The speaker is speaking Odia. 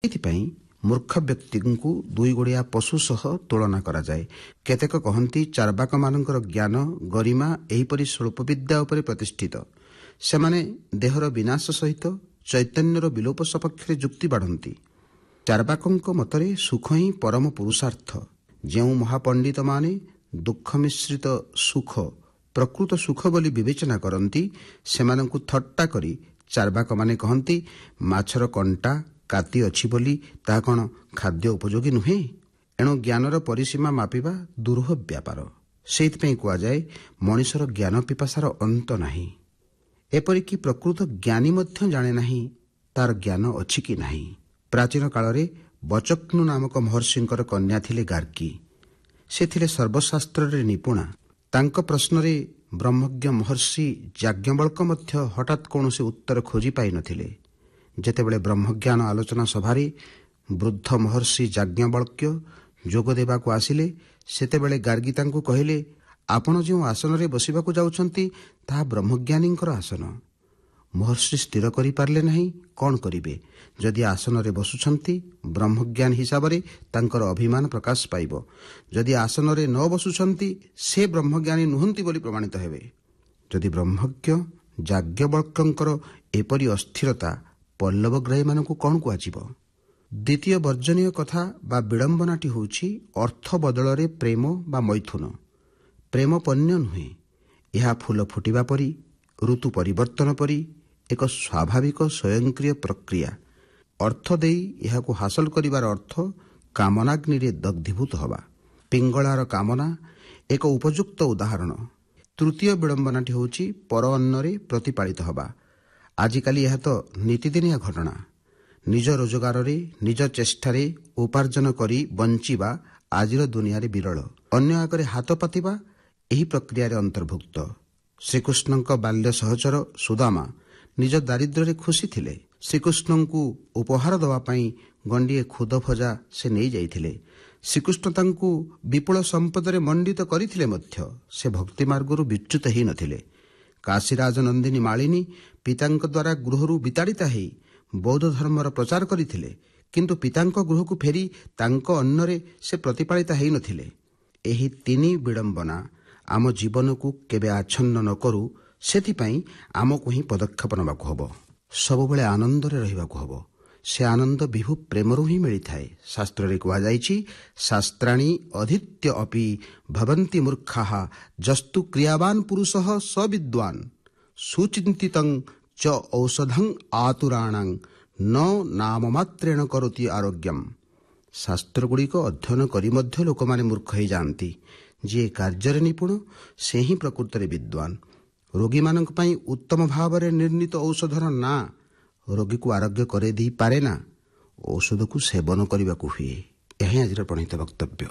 ଏଥିପାଇଁ ମୂର୍ଖ ବ୍ୟକ୍ତିଙ୍କୁ ଦୁଇ ଗୋଡ଼ିଆ ପଶୁ ସହ ତୁଳନା କରାଯାଏ। କେତେକ କହନ୍ତି, ଚାର୍ବାକମାନଙ୍କର ଜ୍ଞାନ ଗରିମା ଏହିପରି ସ୍ୱଳ୍ପବିଦ୍ୟା ଉପରେ ପ୍ରତିଷ୍ଠିତ। ସେମାନେ ଦେହର ବିନାଶ ସହିତ ଚୈତନ୍ୟର ବିଲୋପ ସପକ୍ଷରେ ଯୁକ୍ତି ବାଢ଼ନ୍ତି। ଚାର୍ବାକଙ୍କ ମତରେ ସୁଖ ହିଁ ପରମ ପୁରୁଷାର୍ଥ। ଯେଉଁ ମହାପଣ୍ଡିତମାନେ ଦୁଃଖ ମିଶ୍ରିତ ସୁଖ ପ୍ରକୃତ ସୁଖ ବୋଲି ବିବେଚନା କରନ୍ତି, ସେମାନଙ୍କୁ ଥଟ୍ଟା କରି ଚାର୍ବାକମାନେ କହନ୍ତି, ମାଛର କଣ୍ଟା କାତି ଅଛି ବୋଲି ତାହା କ'ଣ ଖାଦ୍ୟ ଉପଯୋଗୀ ନୁହେଁ? ଏଣୁ ଜ୍ଞାନର ପରିସୀମା ମାପିବା ଦୁରୂହ ବ୍ୟାପାର। ସେଇଥିପାଇଁ କୁହାଯାଏ, ମଣିଷର ଜ୍ଞାନ ପିପାସାର ଅନ୍ତ ନାହିଁ। ଏପରିକି ପ୍ରକୃତ ଜ୍ଞାନୀ ମଧ୍ୟ ଜାଣେ ନାହିଁ ତାର ଜ୍ଞାନ ଅଛି କି ନାହିଁ। ପ୍ରାଚୀନ କାଳରେ ବଚକ୍ନୁ ନାମକ ମହର୍ଷିଙ୍କର କନ୍ୟା ଥିଲେ ଗାର୍ଗୀ। ସେ ଥିଲେ ସର୍ବଶାସ୍ତ୍ରରେ ନିପୁଣା। ତାଙ୍କ ପ୍ରଶ୍ନରେ ବ୍ରହ୍ମଜ୍ଞ ମହର୍ଷି ଯାଜ୍ଞବଳ୍କ ମଧ୍ୟ ହଠାତ୍ କୌଣସି ଉତ୍ତର ଖୋଜି ପାଇନଥିଲେ। ଯେତେବେଳେ ବ୍ରହ୍ମଜ୍ଞାନ ଆଲୋଚନା ସଭାରେ ବୃଦ୍ଧ ମହର୍ଷି ଯାଜ୍ଞବଳ୍କ୍ୟ ଯୋଗ ଦେବାକୁ ଆସିଲେ, ସେତେବେଳେ ଗାର୍ଗୀ ତାଙ୍କୁ କହିଲେ, ଆପଣ ଯେଉଁ ଆସନରେ ବସିବାକୁ ଯାଉଛନ୍ତି ତାହା ବ୍ରହ୍ମଜ୍ଞାନୀଙ୍କର ଆସନ। ମହର୍ଷି ସ୍ଥିର କରିପାରିଲେ ନାହିଁ କ'ଣ କରିବେ। ଯଦି ଆସନରେ ବସୁଛନ୍ତି, ବ୍ରହ୍ମଜ୍ଞାନ ହିସାବରେ ତାଙ୍କର ଅଭିମାନ ପ୍ରକାଶ ପାଇବ। ଯଦି ଆସନରେ ନ ବସୁଛନ୍ତି, ସେ ବ୍ରହ୍ମଜ୍ଞାନୀ ନୁହନ୍ତି ବୋଲି ପ୍ରମାଣିତ ହେବେ। ଯଦି ବ୍ରହ୍ମଜ୍ଞ ଯାଜ୍ଞବଳ୍କଙ୍କର ଏପରି ଅସ୍ଥିରତା, ପଲ୍ଲବଗ୍ରାହୀମାନଙ୍କୁ କ'ଣ କୁହାଯିବ? ଦ୍ୱିତୀୟ ବର୍ଜନୀୟ କଥା ବା ବିଡ଼ମ୍ବନାଟି ହେଉଛି ଅର୍ଥ ବଦଳରେ ପ୍ରେମ ବା ମୈଥୁନ। ପ୍ରେମ ପଣ୍ୟ ନୁହେଁ। ଏହା ଫୁଲ ଫୁଟିବା ପରି, ଋତୁ ପରିବର୍ତ୍ତନ ପରି ଏକ ସ୍ୱାଭାବିକ ସ୍ୱୟଂକ୍ରିୟ ପ୍ରକ୍ରିୟା। ଅର୍ଥ ଦେଇ ଏହାକୁ ହାସଲ କରିବାର ଅର୍ଥ କାମନାଗ୍ନିରେ ଦଗ୍ଧୀଭୂତ ହେବା। ପିଙ୍ଗଳାର କାମନା ଏକ ଉପଯୁକ୍ତ ଉଦାହରଣ। ତୃତୀୟ ବିଡ଼ମ୍ବନାଟି ହେଉଛି ପର ଅନ୍ନରେ ପ୍ରତିପାଳିତ ହେବା। ଆଜିକାଲି ଏହା ତ ନିତିଦିନିଆ ଘଟଣା। ନିଜ ରୋଜଗାରରେ ନିଜ ଚେଷ୍ଟାରେ ଉପାର୍ଜନ କରି ବଞ୍ଚିବା ଆଜିର ଦୁନିଆରେ ବିରଳ। ଅନ୍ୟ ଆଗରେ ହାତ ପାତିବା ଏହି ପ୍ରକ୍ରିୟାରେ ଅନ୍ତର୍ଭୁକ୍ତ। ଶ୍ରୀକୃଷ୍ଣଙ୍କ ବାଲ୍ୟ ସହଚର ସୁଦାମା ନିଜ ଦାରିଦ୍ର୍ୟରେ ଖୁସି ଥିଲେ। ଶ୍ରୀକୃଷ୍ଣଙ୍କୁ ଉପହାର ଦେବା ପାଇଁ ଗଣ୍ଡିଏ ଖୁଦ ଭଜା ସେ ନେଇଯାଇଥିଲେ। ଶ୍ରୀକୃଷ୍ଣ ତାଙ୍କୁ ବିପୁଳ ସମ୍ପଦରେ ମଣ୍ଡିତ କରିଥିଲେ ମଧ୍ୟ ସେ ଭକ୍ତିମାର୍ଗରୁ ବିଚ୍ୟୁତ ହୋଇନଥିଲେ। କାଶୀରାଜ ନନ୍ଦିନୀ ମାଳିନୀ ପିତାଙ୍କ ଦ୍ୱାରା ଗୃହରୁ ବିତାଡ଼ିତା ହେଇ ବୌଦ୍ଧ ଧର୍ମର ପ୍ରଚାର କରିଥିଲେ, କିନ୍ତୁ ପିତାଙ୍କ ଗୃହକୁ ଫେରି ତାଙ୍କ ଅନ୍ନରେ ସେ ପ୍ରତିପାଳିତା ହୋଇନଥିଲେ। ଏହି ତିନି ବିଡ଼ମ୍ବନା ଆମ ଜୀବନକୁ କେବେ ଆଚ୍ଛନ୍ନ ନ କରୁ, ସେଥିପାଇଁ ଆମକୁ ହିଁ ପଦକ୍ଷେପ ନେବାକୁ ହେବ। ସବୁବେଳେ ଆନନ୍ଦରେ ରହିବାକୁ ହେବ। ସେ ଆନନ୍ଦ ବିଭୁ ପ୍ରେମରୁ ହିଁ ମିଳିଥାଏ। ଶାସ୍ତ୍ରରେ କୁହାଯାଇଛି, ଶାସ୍ତ୍ରାଣୀ ଅଧିତ୍ୟ ଅପି ଭବନ୍ତି ମୂର୍ଖାଃ ଯସ୍ତୁ କ୍ରିୟାବାନ ପୁରୁଷ ସ ବିଦ୍ୱାନ ସୁଚିନ୍ତିତଂ ଚ ଔଷଧଂ ଆତୁରାଣାଂ ନ ନାମମାତ୍ରେଣ କରୋତି ଆରୋଗ୍ୟମ। ଶାସ୍ତ୍ରଗୁଡ଼ିକ ଅଧ୍ୟୟନ କରି ମଧ୍ୟ ଲୋକମାନେ ମୂର୍ଖ ହୋଇଯାଆନ୍ତି। ଯିଏ କାର୍ଯ୍ୟରେ ନିପୁଣ ସେ ହିଁ ପ୍ରକୃତରେ ବିଦ୍ୱାନ। ରୋଗୀମାନଙ୍କ ପାଇଁ ଉତ୍ତମ ଭାବରେ ନିର୍ଣ୍ଣିତ ଔଷଧର ନାଁ ରୋଗୀକୁ ଆରୋଗ୍ୟ କରାଇ ଦେଇପାରେ ନା। ଔଷଧକୁ ସେବନ କରିବାକୁ ହୁଏ। ଏହା ହିଁ ଆଜିର ପ୍ରଣୀତ ବକ୍ତବ୍ୟ।